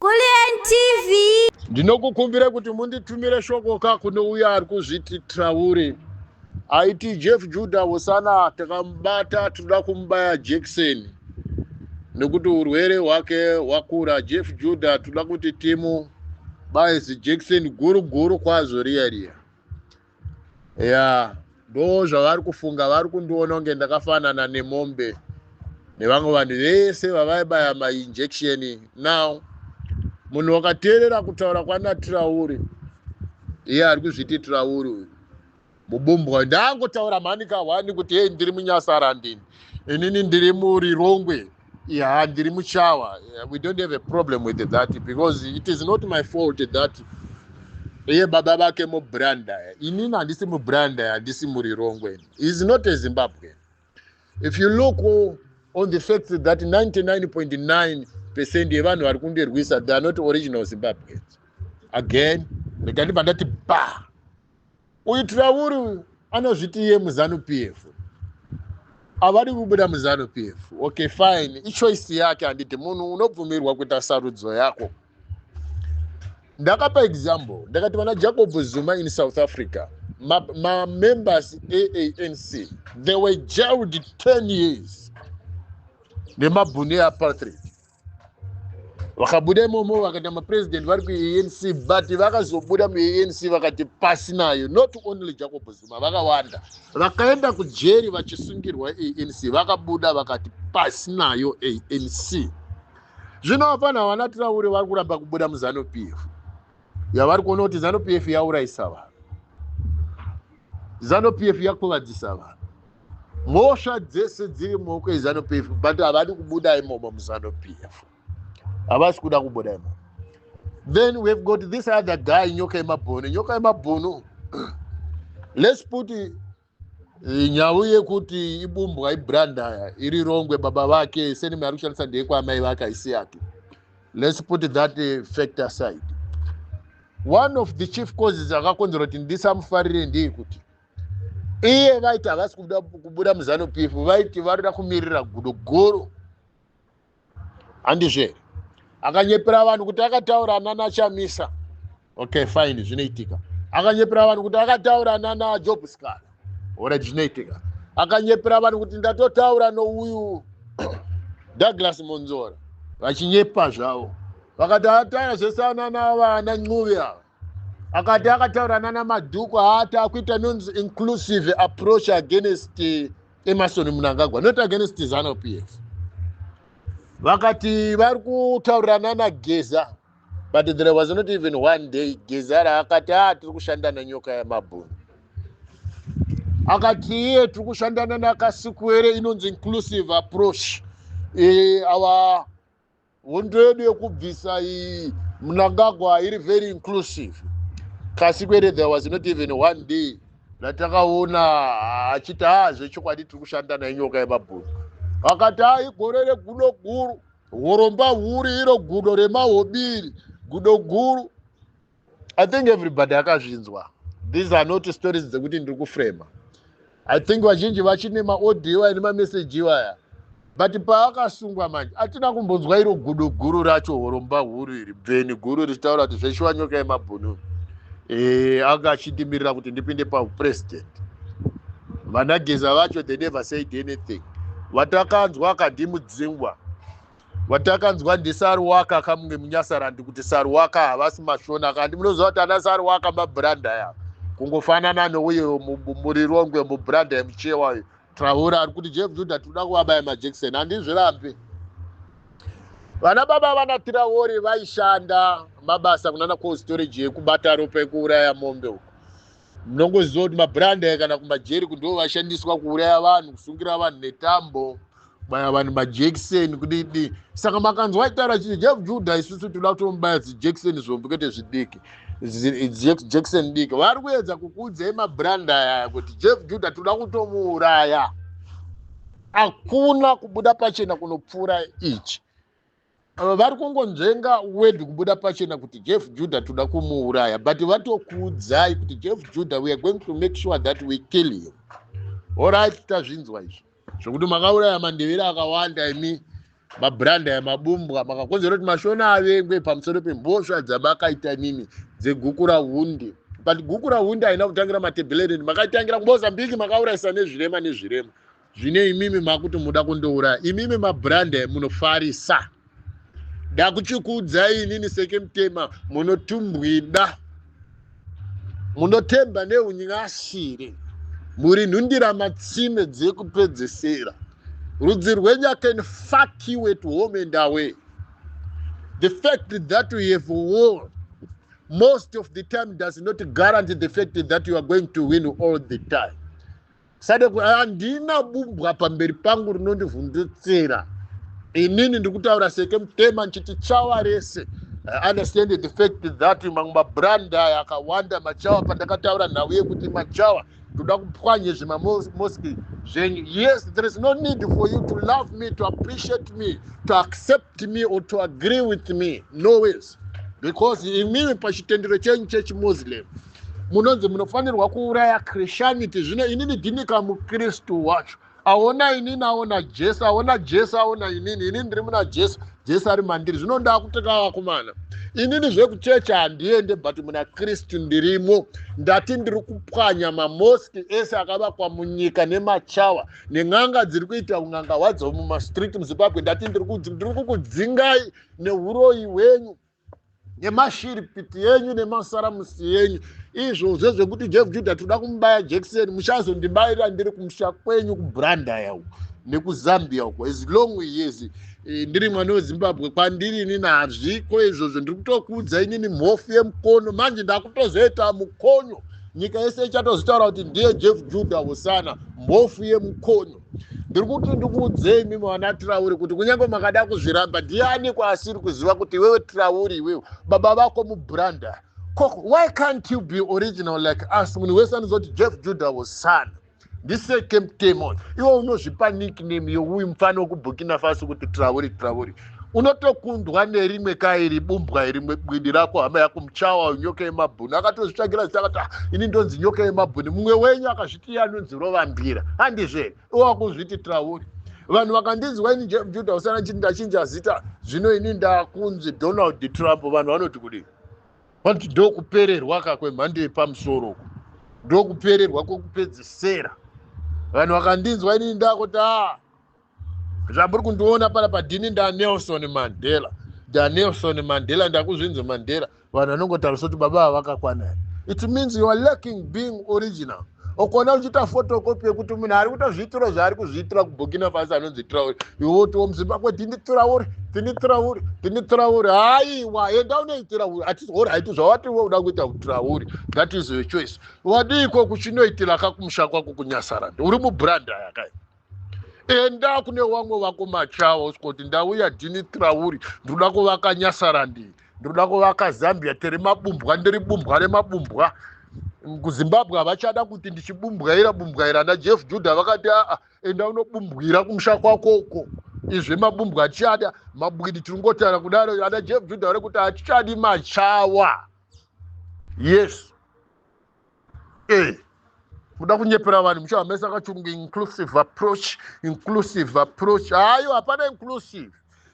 Kulliant TV. Ndinokukumbira kuti munditumire shoko ka kune uyo ari kuzviti Traore. Aiti Jeff Judah Hosana takamubata, tinoda kumubaya Jackson nekuti urwere hwake hwakura. Jeff Judah tinoda kuti timu baye ziJackson guru guru kwazvo riya riya. Ya, ndo zvavari kufunga. Vari kundiona kunge ndakafanana nemombe nevamwe vanhu vese vavaibaya mainjection. Now munhu wakateerera kutaura kwana Traore, iye ari kuzviti Traore uyu mubumbwa, ndangotaura mhani kahwani kuti hei, ndiri munyasarandini, inini ndiri muRirongwe, ya, ndiri muchawa. We don't have a problem with that because it is not my fault that iye baba vake mubranda, inini handisi mubranda, handisi muRirongwe. Is not a Zimbabwean. If you look on the fact that 99.9% yevanhu vari kundirwisa, they are not original Zimbabweans. Again, rega ndibva ndati ba, uyu Traore uyu anozviti iye muZANU PF, havari kubuda muZANU PF. Okay, fine, ichoice yake, handiti? Munhu unobvumirwa kuita sarudzo yako. Ndakapa example, ndakati vana Jacob Zuma in South Africa, mamembers ma aanc, they were jailed 10 years nemabhunu eapartheid. Vakabuda imomo, vakaita mapresident vari kuANC, but vakazobuda muANC vakati pasi nayo. Not only Jacob Zuma, vakawanda vakaenda kujeri vachisungirwa ANC, vakabuda vakati pasi nayo ANC. Zvino vafana vana Traore vari kuramba kubuda muZANU PF yavari kuona kuti ZANU PF yaurayisa vanhu, ZANU PF yakuvadzisa vanhu, mhosva dzese dziri mumaoko eZANU PF, but havadi kubuda imomo muZANU PF, havasi kuda kubuda imomo. Then we've got this other guy, Nyoka Yemabhunu. Nyoka Yemabhunu, let's put nhau yekuti ibumbwa, ibrandaya, iri rongwe baba vake, surname ari kushandisa ndeyekwaamai vake, haisi yake. Let's put that fact aside. One of the chief causes akakonzera kuti ndisamufarire ndeyekuti iye vaiti havasi kubuda muZANU PF, vaiti varida kumirira gudo guru, handizvo here? Akanyepera vanhu kuti akataura nanaChamisa. Okay, fine, zvinoitika. Akanyepera vanhu kuti akataura nana Job Sikhala. Alright, zvinoitika. Akanyepera vanhu kuti ndatotaura nouyu Douglas Monzora, vachinyepa zvavo. Vakati ataura zvese anana Ncube ava. Akati akataura nana Madhuku, haati akuita nonzi inclusive approach against Emmerson Mnangagwa, not against ZANU PF. Vakati vari kutaurirana naGeza, but there was not even one day Geza raakati a tiri kushanda neNyoka Yamabhunu. Akati iye tiri kushandana naKasukuwere, inonzi inclusive approach. Our hondo yedu yekubvisa Mnangagwa iri very inclusive. Kasukuwere, there was not even one day ratakaona achiti ha, zvechokwadi tiri kushanda neNyoka Yemabhunu. Akati ha, igore regudo guru, uromba huri iro gudo remahobiri, gudo guru. I think everybody akazvinzwa. These are not stories dzekuti ndiri kufrema. I think vazhinji vachine maaudio aya nemameseji iwaya. But paakasungwa manje, hatina kumbonzwa iro gudo guru racho, horomba huru iri, bveni guru, richitaura kuti zveshuwa Nyoka Yemabhunu anga achindimirira kuti ndipinde paupresident. Vanageza vacho, they never said anything. Vatakanzwa akadhimudzingwa, vatakanzwa ndiSaruwaka kamumwe munyasarandi, kuti Saruwaka havasi mashona kandi. Munoziva kuti ana Saruwaka mabranda ya kungofanana nouyo muRirongwe, mubranda yemuchewa. Traore ari kuti Jeff Judah tinoda kuvabaya majackson, handizvirambi. Vana baba vana Traore vaishanda mabasa kunana cold storage yekubata ropa, ekuuraya mombe uko. Munongoziva kuti mabranda kana kumajeri kundo vashandiswa kuuraya vanhu, kusungira vanhu netambo, kubaya vanhu majekiseni, kudidi. Saka makanzwa aitaura chii Jeff Judah? Isusu toda kutomubaya zijekiseni zvombi, kwete zvidiki, jekiseni diki. Vari kuedza kukuudzai mabranda aya kuti Jeff Judah toda kutomuuraya. Hakuna kubuda pachena kunopfuura ichi. Vari kungonzvenga word kubuda pachena kuti Jeff Judah toda kumuuraya, but vatokuudzai kuti Jeff Judah, we are going to make sure that we kill him. Alright, tazvinzwa izvi zvokuti makauraya mandevere akawanda imi. Mabranda emabumbwa makakonzera kuti Mashona avengwe pamusoro pemhosva dzamakaita nini dzeGukurahundi. But Gukurahundi haina kutangira Matebeleland, makaitangira kuMozambique, makaurayisa nezvirema nezvirema. Zvine imimi makuti muda kundouraya imimi mabranda, munofarisa. Ndakuchikuudzai inini Seke Mutema, munotumbwida, munotemba neunyashire, muri nhundira matsime dzekupedzesera. Rudzi rwenyu can fuck you at home and away. The fact that you have won most of the time does not guarantee the fact that you are going to win all the time. Sade handina bumbwa pamberi pangu rinondivhundutsira. Inini ndiri kutaura Seke Mutema nchiti chawa rese. I understand the fact that mamwe mabranda aya akawanda machawa. Pandakataura nhau yekuti machawa toda kupwanye zvimamosque zvenyu, yes, there is no need for you to love me, to appreciate me, to accept me or to agree with me, no ways, because imimi pachitendero chenyu chechiMuslim munonzi munofanirwa kuuraya Christianity. Zvino inini ndinika muKristu wacho aona inini, aona Jesu, aona Jesu, aona inini. Inini ndiri muna Jesu, Jesu ari mandiri. Zvino ndakutoka vakomana, inini zvekuchechi handiende, but muna Kristu ndirimo. Ndati ndiri kupwanya mamosque ese akavakwa munyika nemachawa nen'anga dziri kuita un'anga hwadzo mumastreet muZimbabwe. Ndati ndiri kukudzingai neuroyi hwenyu nemashiripiti yenyu nemasaramusi yenyu. Izvozvo zvekuti Jeff Judah toda kumubaya Jackson, muchazondibayira ndiri kumusha kwenyu kuBrandaya uko nekuZambia uko. As long as ndiri mwana weZimbabwe, kwandiri inini hazviko izvozvo. Ndiri kutokuudza inini mhofu yemukono. Manje ndakutozoita mukonyo, nyika yese ichatozotaura kuti ndiye Jeff Judah Hosana, mhofu yemukonyo. Ndiri kuti ndikuudzei mimi vana Trauri kuti kunyange makada kuzviramba, ndiani kwaasiri kuziva kuti iwewe Trauri, iwewe baba vako mubranda koko? Why can't you be original like us? Munhu wese anozoti Jeff Judah Hosana ndiSeke Mutemo. Iwe unozvipa nickname youyu mufana wekuBurkina Faso kuti Trauri. Trauri, unotokundwa nerimwe kairi bumbwa rimwe bwidi rako, hama yako muchawa nyoka yemabhuni akatozvitsvagira zita akati, "Ah, ini ndonzi nyoka yemabhuni." Mumwe wenyu akazviti iye anonzi Rovambira, handizve? Iwe wakuzviti Trauri. Vanhu vakandinzwa ini Judah Usana chiti ndachinja zita, zvino ini ndakunzi Donald Trump, vanhu vanoti kudii? Vanoti ndokupererwa ka kwemhando yepamusoro uku, ndokupererwa kwekupedzisera. Vanhu vakandinzwa inini ndakuti a zvamuri kundiona pana padhini, ndaNelson Mandela, ndaNelson Mandela, ndakuzvinzi Mandela, vanhu vanongotarisa kuti baba ava vakakwana here? It means you are lacking being original. Ukaona uchiita photocopy yekuti munhu ari kutozviitira zvaari kuzviitira kuBurkina Faso anonzi Trauri, iwe wotiwo muZimbabwe tini Trauri, tini Trauri, tini Trauri. Haiwa, enda unoitira. Alright, zvawati iwe uda kuita kuTrauri, that is your choice. Wadiiko kuchinoitira kakumusha kwako kuNyasarande? Uri mubranda yakai, enda kune vamwe vako machawa usikuti ndauya dhini Trauri, ndinoda kuvaka Nyasarandi, ndinoda kuvaka Zambia. Tiri mabumbwa, ndiri bumbwa remabumbwa. KuZimbabwe havachada kuti ndichibumbwaira bumbwaira naJeff Judah. Vakati aa, enda unobumbwira kumusha kwako uko, izve mabumbwa achiada mabwidi. Tiri ngotaura kudaro, ana Jeff Judah vari kuti hatichadi machawa. Yes, muda kunyepera vanhu muchahamesa akachungu. Inclusive approach, inclusive approach, hayo hapana inclusive,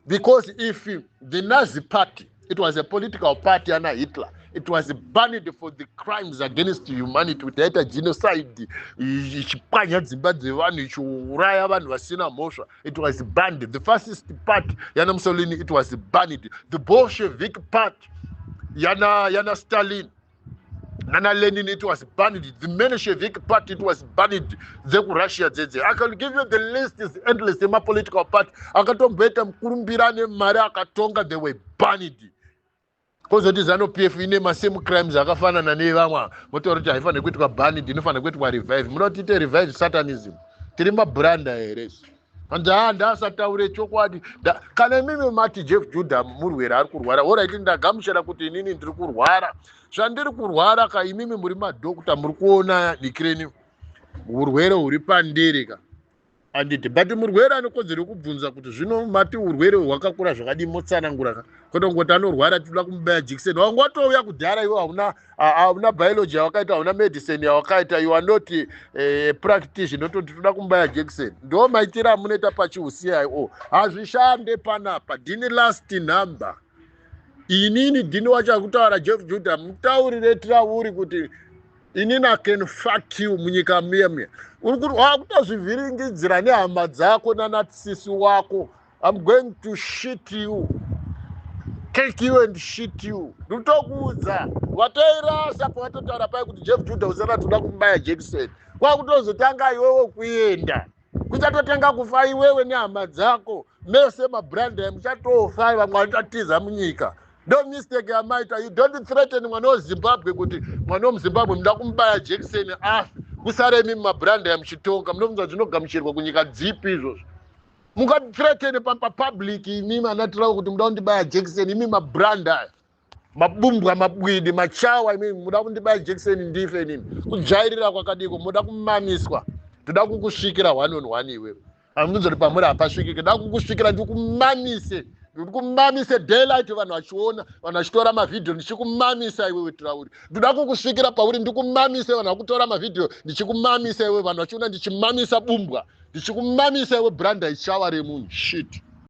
because if the Nazi Party, it was a political party ana Hitler, it was banned for the crimes against humanity, kuti yaita genocide, ichipwanya dzimba dzevanhu, ichiuraya vanhu vasina mhosva, it was banned. The Fascist Party yana Mussolini, it was banned. The Bolshevik Party yana Stalin nana Lenin, it was banned. The Menshevik Party, it was banned, dzekuRussia dzedze. I can give you the list is endless emapolitical party akatomboita mukurumbira nemari akatonga, they were banned. Kozoti ZANU PF ine masame crimes akafanana nevamwe, motaura kuti haifaniri kuitwa banned, inofanira kuitwa revive. Munoda kuti tiite revive satanism? Tiri mabranda here? Hanzi ha, ndasataure chokwadi. Kana imimi mati Jeff Judah murwere ari kurwara, alright, ndagamuchira kuti inini ndiri kurwara. Zvandiri kurwara ka, imimi muri madhokta, muri kuona dikireni urwere huri pandiri ka. Handiti, but murwere anekodzero yekubvunza kuti zvino mati urwere hwakakura zvakadii, motsanangura ka, kwete kungoti anorwara, tinoda kumubaya jekiseni. Wanga watouya kudhara iwe, hauna biology yawakaita, hauna medicine yawakaita. You are not practitioner. Nototi toda kumubaya jekiseni. Ndo maitiro amunoita pachiuCIO, hazvishande panapa. Ndini last number inini, ndini wacho akutaura. Jeff Judah, mutaurire Trauri kuti inini I can fuck you munyika muye muye. Wakutozvivhiringidzira nehama dzako nanatsisi wako. I'm going to shit you, kick you and shit you. Ndikutokuudza, watoirasa pawatotaura pai kuti Jeff Judah usana toda kumubaya jekiseni. Kwakutozotanga iwewe kuenda, kuchatotanga kufa iwewe nehama dzako mese, mabrand muchatofa, vamwe vachatiza munyika. Ndo mistake yamaita. You don't threaten mwana weZimbabwe kuti mwana wemuZimbabwe muda kumubaya jekiseni afe, kusaremi mumabrand yamuchitonga. Munobvunza zvinogamuchirwa kunyika dzipi izvozvo? Mungathreatene papublic imi anaTraore kuti muda kundibaya jekiseni? Imi mabrand aya, mabumbwa, mabwidi, machawa, imi muda kundibaya jekiseni ndife inini? Kujairira kwakadiko? Muda kumamiswa. Toda kukusvikira one on one iwewe. Hamunzoti pamuri hapasvikike. Da kukusvikira ndikumamise, ndikumamise daylight, vanhu vachiona, vanhu vachitora mavhidhiyo, ndichikumamisa iwewe Trauri. Ndoda kukusvikira pauri ndikumamise, vanhu vakutora mavhidhiyo, ndichikumamisa iwe, vanhu vachiona, ndichimamisa bumbwa, ndichikumamisa iwe, branda, ichawa remunhu, shit.